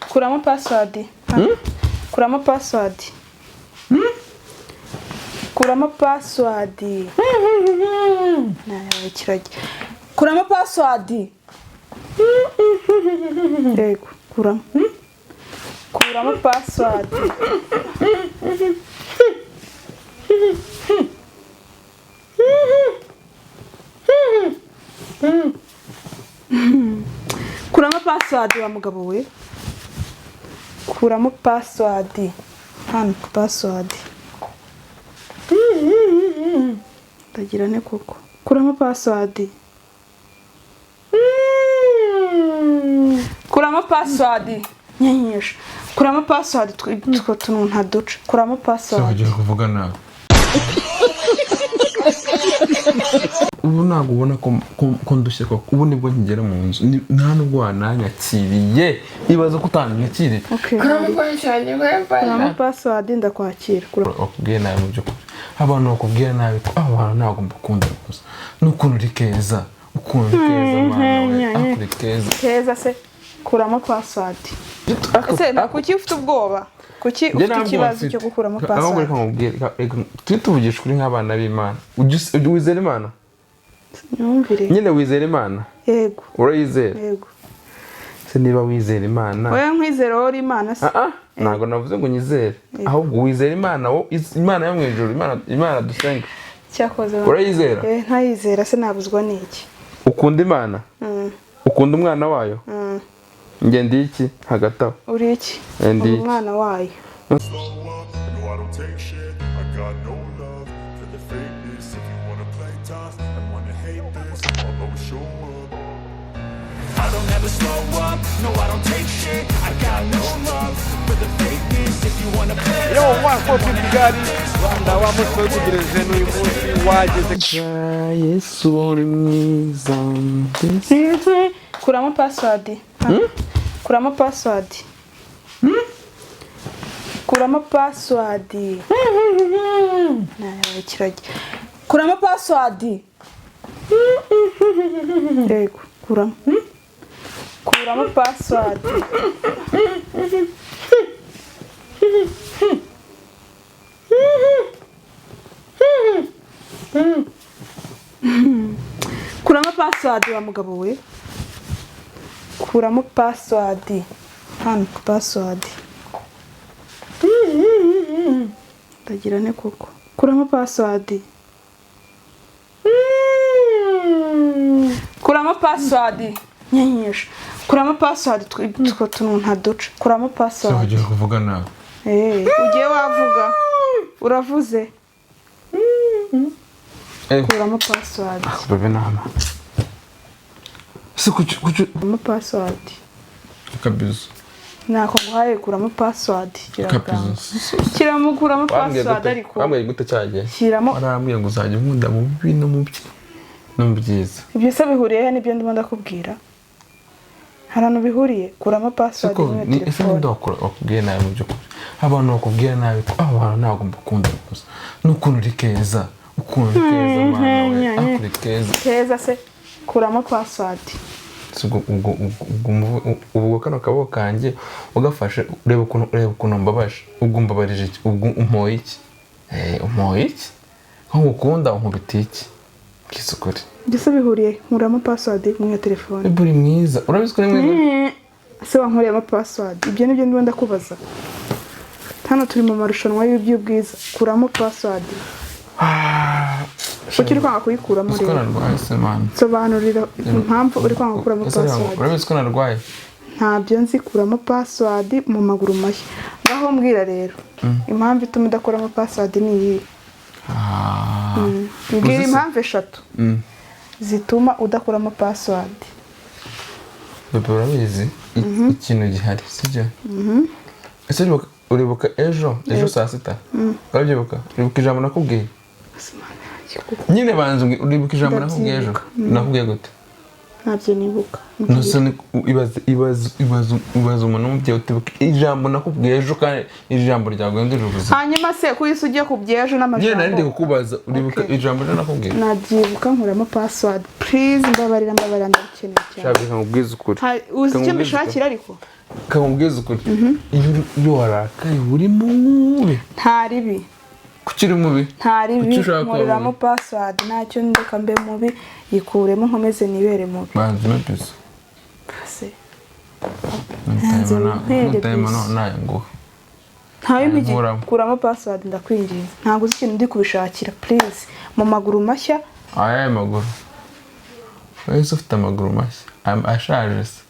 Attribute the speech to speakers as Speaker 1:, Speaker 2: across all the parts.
Speaker 1: Kuramo password. Kuramo password. Kuramo password. Nawe kiragi. Kuramo password. Yego, kuramo. Kuramo password. Kuramo password wa mugabo we. Kuramo password. Hano password. Ndagira ne koko. Kuramo password. Kuramo password. Nyenyesha. Kuramo password two tuntu ntaduca. Kuramo password.
Speaker 2: Ugiye kuvuga nawe. Ubu ntabwo ubona ko ndushye koko. Ubu nibwo nkigera mu nzu, nta nubwo wananyakiriye. Ibaze ko utanyakiriye.
Speaker 1: Okay. Kuramo password ndakwakira.
Speaker 2: Bakubwiye nabi mu by'ukuri, abantu bakubwira nabi ko aba bantu ntabwo mbakunda gusa n'ukuntu uri keza, ukuntu uri keza mwana we, ariko uri keza.
Speaker 1: Keza se, kuramo password. Ese na kuki ufite ubwoba? Kuki
Speaker 2: Njye
Speaker 1: ufite
Speaker 2: nta bwoba
Speaker 1: ikibazo
Speaker 2: mfite.
Speaker 1: cyo gukuramo
Speaker 2: Ahubwo
Speaker 1: password?
Speaker 2: reka nkubwire, reka tujye tuvugisha ukuri nk'abana b'Imana. Ujya wizera Imana?
Speaker 1: Nyumvire.
Speaker 2: Nyine wizera Imana?
Speaker 1: Yego.
Speaker 2: Urayizera?
Speaker 1: Yego.
Speaker 2: Se niba wizera Imana,
Speaker 1: Wowe nkwizera, wowe uri Imana se?
Speaker 2: Ah, ah, ntabwo navuze ngo nyizere, ahubwo wizera Imana, wo Imana yo mu ijuru, Imana dusenga?
Speaker 1: Cyakoze.
Speaker 2: Urayizera?
Speaker 1: Eh, ntayizera se nabuzwa n'iki?
Speaker 2: Ukunda Imana?
Speaker 1: Mm.
Speaker 2: Ukunda umwana wayo?
Speaker 1: Mm.
Speaker 2: Njye ndi iki hagati aho?
Speaker 1: Uri iki?
Speaker 2: Eh, ndi
Speaker 1: Uri
Speaker 2: iki?
Speaker 1: umwana wayo.
Speaker 3: Slow up, no, I don't take shit. I got no love for the fakeness. If you wanna play tough and wanna hate this, I'll always show up.
Speaker 4: I don't ever slow up, no, I don't take shit. I got no love for the fakeness. If you wanna play
Speaker 5: Yo, 1-4 Kigali Rwanda, wa munsi witegereje n'uyu munsi wageze.
Speaker 2: Yesu uri mwiza.
Speaker 1: Kuramo password. Kuramo password. Kuramo password. Nawe kiragi. Kuramo password. Yego, kuramo. Kuramo password. Kuramo password wa mugabo we. Kuramo password. Hano password. Ndagira ne koko. Kuramo password. Kuramo password. Nyenyesha. Kuramo password two tuntu ntaduca. Kuramo password.
Speaker 2: Ugiye kuvuga nawe.
Speaker 1: Eh, ugiye wavuga. Uravuze.
Speaker 2: Eh.
Speaker 1: Kuramo password.
Speaker 2: Bebe nama se kuki?
Speaker 1: Kuramo password.
Speaker 2: Kabizo.
Speaker 1: Ntako nguhaye, kuramo password.
Speaker 2: Kabizo.
Speaker 1: Shyiramo, kuramo
Speaker 2: Wambwiye
Speaker 1: password
Speaker 2: gute?
Speaker 1: ariko.
Speaker 2: Wambwiye gute cyagiye?
Speaker 1: Shyiramo.
Speaker 2: Warambwiye ngo uzajya unkunda mu bibi no mu byiza.
Speaker 1: Ibyo se bihuriye he n'ibyo ndimo ndakubwira? Hari ahantu bihuriye? Kuramo password
Speaker 2: Siko
Speaker 1: muri
Speaker 2: ni ese
Speaker 1: telefone.
Speaker 2: ninde wakubwiye nabi mu by'ukuri? Abantu bakubwira nabi ko aba bantu ntabwo mbakunda gusa n'ukuntu uri keza, ukuntu uri keza mwana we, ariko uri keza.
Speaker 1: Keza se, kuramo password.
Speaker 2: Si ubwo kano kaboko kanjye ugafashe, ureba ukuntu mbabaje. Ubwo umbabarije iki? Ubwo umpoye iki? Eh, umpoye iki ko ngukunda? Unkubita iki? Bwiza ukuri.
Speaker 1: Ibyo se bihuriye? Nkuramo password muri iyo telefone.
Speaker 2: Uri mwiza, urabizi ko uri mwiza.
Speaker 1: Se wankuriyemo password? Ibyo nibyo ndimo ndakubaza. Hano turi mu marushanwa y'iby'ubwiza. Kuramo password. Kuki uri kwanga kuyikuramo?
Speaker 2: Uzi ko
Speaker 1: Rero
Speaker 2: narwaye se man?
Speaker 1: Sobanurira impamvu uri kwanga gukuramo
Speaker 2: Ese
Speaker 1: password.
Speaker 2: urabizi ko narwaye?
Speaker 1: Ntabyo nzi. Kuramo password mu maguru mashya. Ngaho mbwira rero, impamvu ituma udakuramo password ni iyihe?
Speaker 2: Ah.
Speaker 1: Mbwira
Speaker 2: Uzi se?
Speaker 1: impamvu eshatu zituma udakuramo password.
Speaker 2: Bebe, urabizi ikintu gihari, sibyo? Ese uribuka ejo saa 6? Urabyibuka? Uribuka ijambo nakubwiye? Nyine banza uribuka ijambo nakubwiye ejo?
Speaker 1: Ndabyibuka.
Speaker 2: Nakubwiye gute?
Speaker 1: Ntabyo nibuka.
Speaker 2: Nuse ibaze umuntu w'umubyeyi utibuka ijambo nakubwiye ejo, kandi ijambo ryaguhindurira ubuzima.
Speaker 1: Hanyuma se ko isi ugiye ku by'ejo
Speaker 2: Nyine nari ndi
Speaker 1: n'amajambo?
Speaker 2: kukubaza, uribuka
Speaker 1: Okay.
Speaker 2: ijambo ejo nakubwiye?
Speaker 1: Nabyibuka. Nkuramo password please, mbabarira, mbabarira, ndabikeneye cyane.
Speaker 2: Shaka, reka nkubwize ukuri.
Speaker 1: Uzi
Speaker 2: Reka
Speaker 1: icyo
Speaker 2: nkubwize
Speaker 1: mbishakira ariko?
Speaker 2: Kamubwiza ukuri, iyo warakaye uri mubi.
Speaker 1: Nta ribi.
Speaker 2: Kuki uri mubi?
Speaker 1: Nta ribi.
Speaker 2: Kuki ushaka kuba
Speaker 1: Nkuriramo
Speaker 2: mubi?
Speaker 1: password, ntacyo, ndeka mbe mubi, yikuremo nkomeze nibere mubi.
Speaker 2: Banza umpe bizu.
Speaker 1: Se Ntutere
Speaker 2: Nutayima
Speaker 1: bizu.
Speaker 2: nayo nguha.
Speaker 1: Ntayo impigi.
Speaker 2: Nkuramo.
Speaker 1: Kuramo password, ndakwinginze, ntabwo uzi ikintu ndi kubishakira, please, mu maguru mashya.
Speaker 2: Ayahe maguru? Wese ufite amaguru mashya? Ashaje se?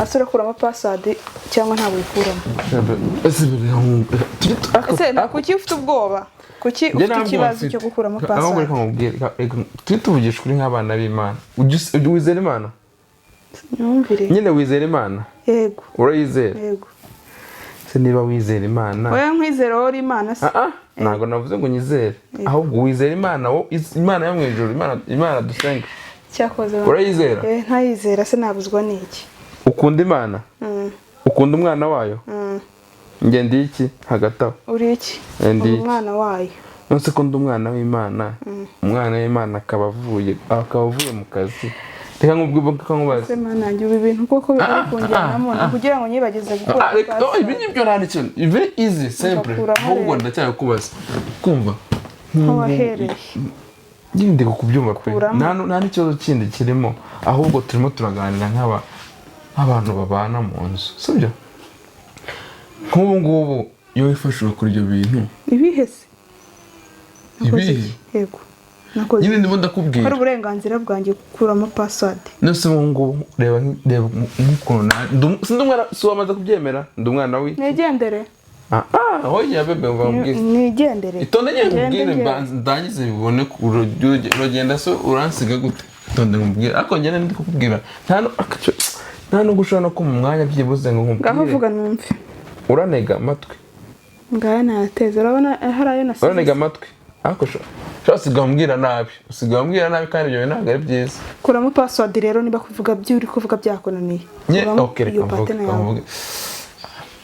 Speaker 1: Ase urakuramo password cyangwa ntabwo uyikuramo?
Speaker 2: Ese
Speaker 1: Ese kuki ufite ubwoba? Kuki ufite ikibazo cyo gukuramo
Speaker 2: Ahubwo
Speaker 1: password?
Speaker 2: reka nkubwire, tujye tuvugisha ukuri nk'abana b'Imana. Ujya wizera Imana?
Speaker 1: Nyumvire.
Speaker 2: Nyine wizera Imana?
Speaker 1: Yego.
Speaker 2: Urayizera?
Speaker 1: Yego.
Speaker 2: Se niba wizera Imana,
Speaker 1: Wowe nkwizera, wowe uri Imana se?
Speaker 2: Ah, ah, ntabwo navuze ngo nyizere, ahubwo wizera Imana, wowe Imana yo mu ijuru, Imana dusenga?
Speaker 1: Cyakoze.
Speaker 2: Urayizera?
Speaker 1: Eh, ntayizera se nabuzwa n'iki?
Speaker 2: Ukunda Imana? Ukunda umwana wayo? Njye ndi iki hagati aho?
Speaker 1: Uri iki?
Speaker 2: Eh, ndi
Speaker 1: Uri
Speaker 2: iki?
Speaker 1: umwana wayo.
Speaker 2: Nonse ko ndi umwana w'Imana, umwana w'Imana akaba avuye mu kazi, reka nkubwire, reka nkubaze.
Speaker 1: Se Mana yanjye, ubu ibintu koko biri kunjyanamo ni kugira ngo nyibagize gukura
Speaker 2: Ah, reka, oh, ibi ngibyo nta n'ikintu, very easy, simple.
Speaker 1: Ugakuramo
Speaker 2: Ahubwo
Speaker 1: rero.
Speaker 2: ndacyakubaza, kumva.
Speaker 1: Aho wahereye.
Speaker 2: Nyine ndi kubyumva pe.
Speaker 1: Kuramo.
Speaker 2: Nta n'ikibazo kindi kirimo, ahubwo turimo turaganira nk'abantu babana mu nzu, sibyo? Nk'ubu ngubu iyo wifashe ugakora ibyo bintu.
Speaker 1: Ibihe se? Nakoze
Speaker 2: Ibihe?
Speaker 1: iki? Yego, nakoze
Speaker 2: Nyine
Speaker 1: iki?
Speaker 2: ndimo
Speaker 1: Ko ari
Speaker 2: ndakubwira.
Speaker 1: uburenganzira bwanjye gukuramo password.
Speaker 2: Nose ubu ngubu reba nk'ukuntu sindi umwana, si wamaze kubyemera, ndi umwana wi
Speaker 1: Nigendere.
Speaker 2: Ah ah, hoya bébé, mva nkubwire.
Speaker 1: Nigendere.
Speaker 2: Itonde nyine.
Speaker 1: Ngende,
Speaker 2: Nkubwire.
Speaker 1: ngende.
Speaker 2: Ndangize bibone uragenda se uransiga gute? Itonde nkubwire, ariko njye ndi kukubwira nta nubwo ushobora no kumpa umwanya byibuze ngo
Speaker 1: Ngaho
Speaker 2: nkubwire.
Speaker 1: vuga numve.
Speaker 2: Uranega amatwi.
Speaker 1: Ngaya nayateze, urabona hari ayo nasize.
Speaker 2: Uranega amatwi, ariko sha usigaye umbwira nabi, usigaye umbwira nabi, kandi ibyo bintu ntabwo ari byiza.
Speaker 1: Kuramo password rero, niba kuvuga byo uri kuvuga byakunaniye.
Speaker 2: Nye,
Speaker 1: Kuramo
Speaker 2: ok, reka
Speaker 1: iyo
Speaker 2: mvuge.
Speaker 1: pattern
Speaker 2: Reka
Speaker 1: yawe.
Speaker 2: mvuge.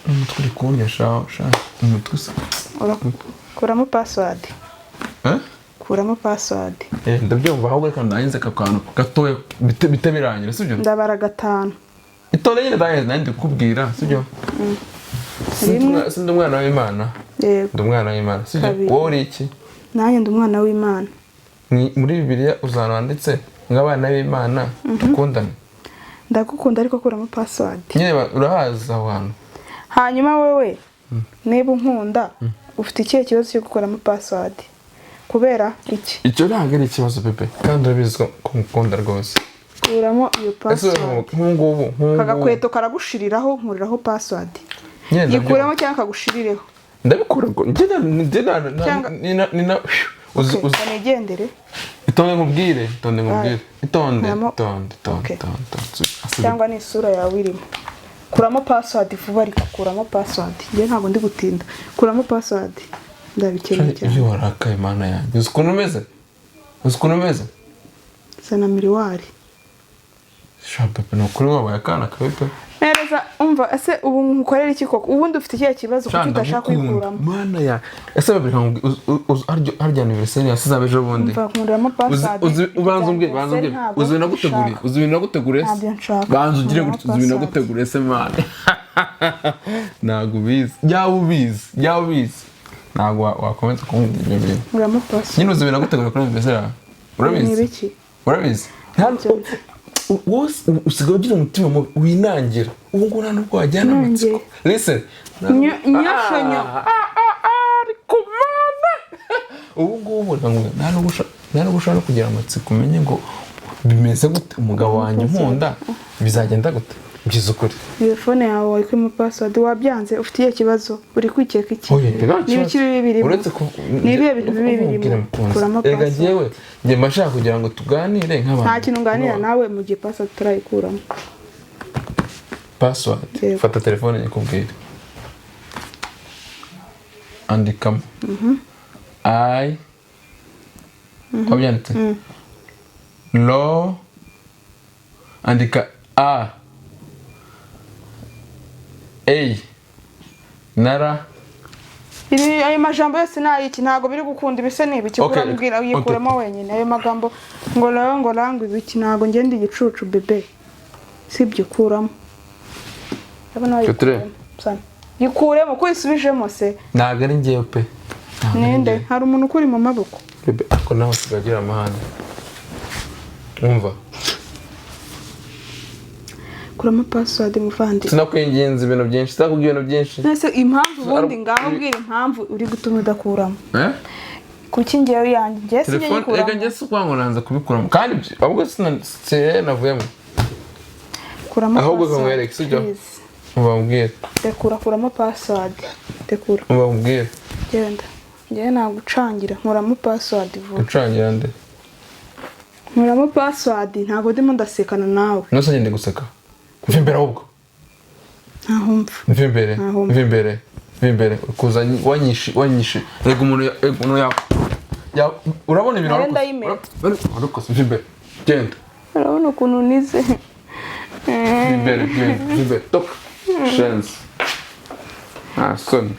Speaker 2: Umutwe uri kundya sha, sha umutwe usa.
Speaker 1: Kuramo password.
Speaker 2: Eh?
Speaker 1: Kuramo password.
Speaker 2: Eh, ndabyumva, ahubwo reka ndangize aka kantu gatoya bite birangira, sibyo?
Speaker 1: Ndabara gatanu.
Speaker 2: Itonde nyine, ndangize, nanjye ndikubwira, sibyo?
Speaker 1: Rimwe.
Speaker 2: Sindi umwana w'Imana?
Speaker 1: Yego.
Speaker 2: Ndi umwana w'Imana, sibyo?
Speaker 1: Kabiri.
Speaker 2: Wowe uri iki?
Speaker 1: Nanjye ndi umwana w'Imana.
Speaker 2: Muri Bibiliya uzana handitse ngo abana b'Imana dukundane.
Speaker 1: Ndagukunda, ariko kuramo password.
Speaker 2: Nyine urahazi aho hantu?
Speaker 1: Hanyuma wowe niba unkunda, ufite ikihe kibazo cyo gukuramo password? Kubera iki?
Speaker 2: Icyo ntabwo ari ikibazo, bébé, kandi urabizi ko ngukunda rwose.
Speaker 1: Kuramo iyo
Speaker 2: Ese
Speaker 1: password.
Speaker 2: nk'ubu ngubu, nk'ubu
Speaker 1: Aka
Speaker 2: ngubu
Speaker 1: gakweto karagushiriraho, nkuriraho password.
Speaker 2: Nyine ndabyumva.
Speaker 1: Yikuremo cyangwa kagushirireho.
Speaker 2: Ndabikura ngo njye
Speaker 1: Cyangwa-
Speaker 2: ni na uzi
Speaker 1: Okay,
Speaker 2: uzi
Speaker 1: nigendere.
Speaker 2: Itonde nkubwire, itonde nkubwire, itonde.
Speaker 1: Nkuramo-
Speaker 2: Itonde, itonde.
Speaker 1: Okay.
Speaker 2: Itonde, itonde.
Speaker 1: Cyangwa ni isura yawe irimo. Kuramo password vuba, ariko kuramo password, njye ntabwo ndi gutinda. Kuramo password, ndabikeneye cyane.
Speaker 2: Iyo warakaye, Mana yanjye, uzi ukuntu umeze? Uzi ukuntu umeze?
Speaker 1: Zana miriwari.
Speaker 2: Sha bébé, ni ukuri wabaye akana kabi pe.
Speaker 1: Mpereza, umva, ese ubu nkukorera iki koko? Ubundi ufite ikihe kibazo?
Speaker 2: Sha
Speaker 1: Kuki udashaka
Speaker 2: ndagukunda.
Speaker 1: kuyikuramo?
Speaker 2: Mana ya, ese bébé, reka nkubwire, harya anniversaire yasize ejo bundi.
Speaker 1: Umva, nkuramo
Speaker 2: Uzi
Speaker 1: password.
Speaker 2: uzi ubanza umbwire, banza umbwire, uzi ibintu naguteguriye? Uzi ibintu naguteguriye se?
Speaker 1: Ntabyo nshaka.
Speaker 2: Banza ugire
Speaker 1: Nkuramo
Speaker 2: gutya, uzi ibintu
Speaker 1: password.
Speaker 2: naguteguriye se? Mana, ntabwo ubizi, yaba ubizi, yaba ubizi ntabwo wakomeza kumbwira ibyo bintu.
Speaker 1: Nkuramo password.
Speaker 2: Nyine uzi ibintu naguteguriye kuri anniversaire yawe?
Speaker 1: Ni
Speaker 2: Urabizi?
Speaker 1: ibiki?
Speaker 2: Urabizi?
Speaker 1: Ntabyo nzi.
Speaker 2: Wowe usigaye ugira umutima mubi, winangira. Ubu ngubu nta nubwo wajyana amatsiko. Listen.
Speaker 1: Nyoshonyo.
Speaker 2: Ariko Mana, ubu ngubu reka nkubwire, nta nubwo ushobora no kugira amatsiko umenye ngo bimeze gute, umugabo wanjye unkunda bizagenda gute? Byiza ukuri.
Speaker 1: Telefone yawe wayikuyemo password, wabyanze. Ufite ikihe kibazo? Uri kwikeka iki?
Speaker 2: Oya, nta
Speaker 1: Ni ibiki
Speaker 2: kibazo.
Speaker 1: bibi birimo?
Speaker 2: Uretse ku
Speaker 1: Ni ibihe bintu bibi
Speaker 2: Nkubwire,
Speaker 1: birimo?
Speaker 2: mukunzi.
Speaker 1: Kuramo
Speaker 2: Erega
Speaker 1: password.
Speaker 2: njyewe njye mba nshaka kugira ngo tuganire nk'abantu.
Speaker 1: Nta kintu nganira nawe mu gihe password turayikuramo.
Speaker 2: Password?
Speaker 1: Yego.
Speaker 2: Fata telefone nyikubwire, andikamo i, wabyanditse lo, andika a a na r.
Speaker 1: Iri ayo majambo yose ni ayiki? Ntabwo biri gukunda, ibise ni ibiki?
Speaker 2: Okay,
Speaker 1: Kurambwira uyikuramo wenyine ayo magambo ngo rawe ngo rango ibiki? Ntabwo ngenda igicucu, bébé. Sibyo, kuramo. Ndabona
Speaker 2: Tuture.
Speaker 1: wayikuremo. Sana. Yikuremo ko uyisubijemo se.
Speaker 2: Ntabwo ari ngewe pe. Ntabwo ari
Speaker 1: Ninde?
Speaker 2: njyewe.
Speaker 1: Hari umuntu ukuri mu maboko.
Speaker 2: Bebe, ariko nawe usigaye agira amahane. Umva.
Speaker 1: Kuramo password, muvandi.
Speaker 2: Sinakwinginze ibintu byinshi, sinakubwiye ibintu byinshi.
Speaker 1: Nese impamvu ubundi,
Speaker 2: Ari-
Speaker 1: ngaho mbwira impamvu uri gutuma udakuramo.
Speaker 2: Eh?
Speaker 1: Kuki ngewe yanjye ngewe sinjye
Speaker 2: Telefone reka
Speaker 1: nyikuramo?
Speaker 2: njye si ukuvuga ngo nanze kubikuramo kandi ahubwo navuyemo.
Speaker 1: Kuramo
Speaker 2: Ahubwo
Speaker 1: password,
Speaker 2: nkwereke, sibyo?
Speaker 1: please.
Speaker 2: Umva mbwire.
Speaker 1: Rekura, kuramo password. Rekura.
Speaker 2: Umva mbwire.
Speaker 1: Genda. Ngewe nagucangira, nkuramo password vuba.
Speaker 2: Gucangira nde?
Speaker 1: Nkuramo password, ntabwo ndimo ndasekana nawe.
Speaker 2: Nose ngende guseka? Mva imbere ahubwo.
Speaker 1: Ntaho mva.
Speaker 2: Mva imbere.
Speaker 1: Ntaho mva.
Speaker 2: Mva imbere, mva imbere. Kuza wanyishe, wanyishe. Rega umuntu ya urabona ibintu
Speaker 1: Nawe
Speaker 2: warakoze.
Speaker 1: ndayimena.
Speaker 2: Warakoze. Mva imbere, genda.
Speaker 1: Urabona ukuntu unize.
Speaker 2: Mva imbere, genda, mva imbere, toka shenzi, nta soni.